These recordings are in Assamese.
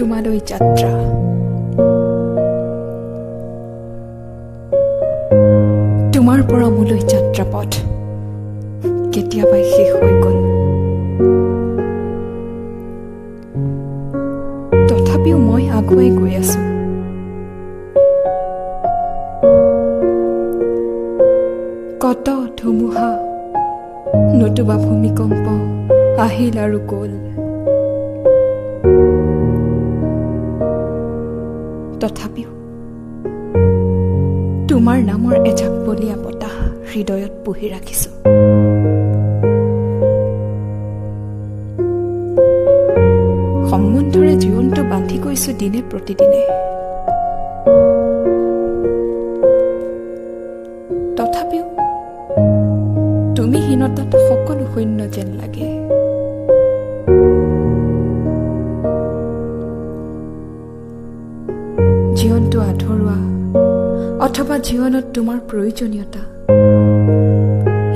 তোমালৈ যাত্ৰা। তোমাৰ পৰা মোলৈ যাত্ৰা পথ কেতিয়াবাই শেষ হৈ গ'ল। তথাপিও মই আগুৱাই গৈ আছো। কত ধুমুহা নতুবা ভূমিকম্প আহিল আৰু গ'ল, তথাপিও তোমাৰ নামৰ এজাক বলীয়া বতাহ হৃদয়ত পুহি ৰাখিছো। সম্বন্ধৰে জীৱনটো বান্ধি গৈছো দিনে প্ৰতিদিনে, তথাপিও তুমিহীনতাত সকলো শূন্য যেন লাগে। জীৱনটো আধৰুৱা অথবা জীৱনত তোমাৰ প্ৰয়োজনীয়তা,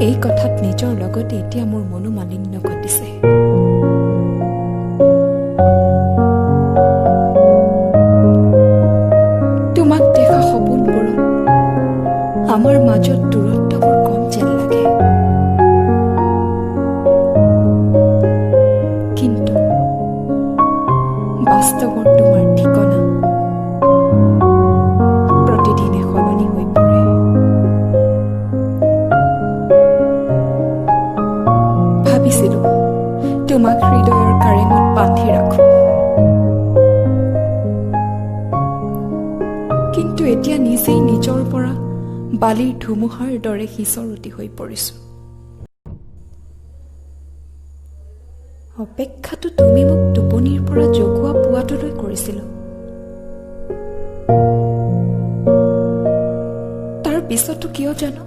এই কথাত নিজৰ লগতে এতিয়া মোৰ মনোমালিন্য ঘটিছে। তোমাক দেখা সপোনবোৰত আমাৰ মাজত দূৰত্ববোৰ কম যেন লাগে, কিন্তু বাস্তৱত তোমাৰ ঠিকনা প্ৰতিদিনে সলনি হৈ পৰে। ভাবিছিলো তোমাক হৃদয়ৰ কাৰেঙত বান্ধি ৰাখো, কিন্তু এতিয়া নিজেই নিজৰ পৰা বালিৰ ধুমুহাৰ দৰে সিঁচৰতি হৈ পৰিছো। অপেক্ষাটো তুমি মোক টোপনিৰ পৰা জগোৱা পুৱাটোলৈ কৰিছিলো, তাৰ পিছতো কিয় জানো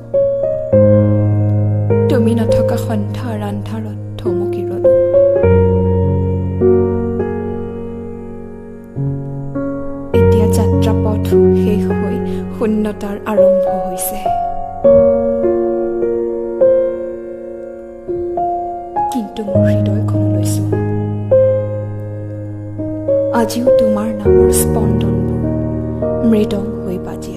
তুমি নথকা সন্ধ্যাৰ আন্ধাৰত থমকি ৰলো। এতিয়া যাত্ৰা পথ শেষ হৈ শূন্যতাৰ আৰম্ভ হৈছে। কিন্তু মোৰ হৃদয়খনলৈ চোৱা, আজিও তোমাৰ নামৰ স্পন্দনবোৰ মৃদং হৈ বাজি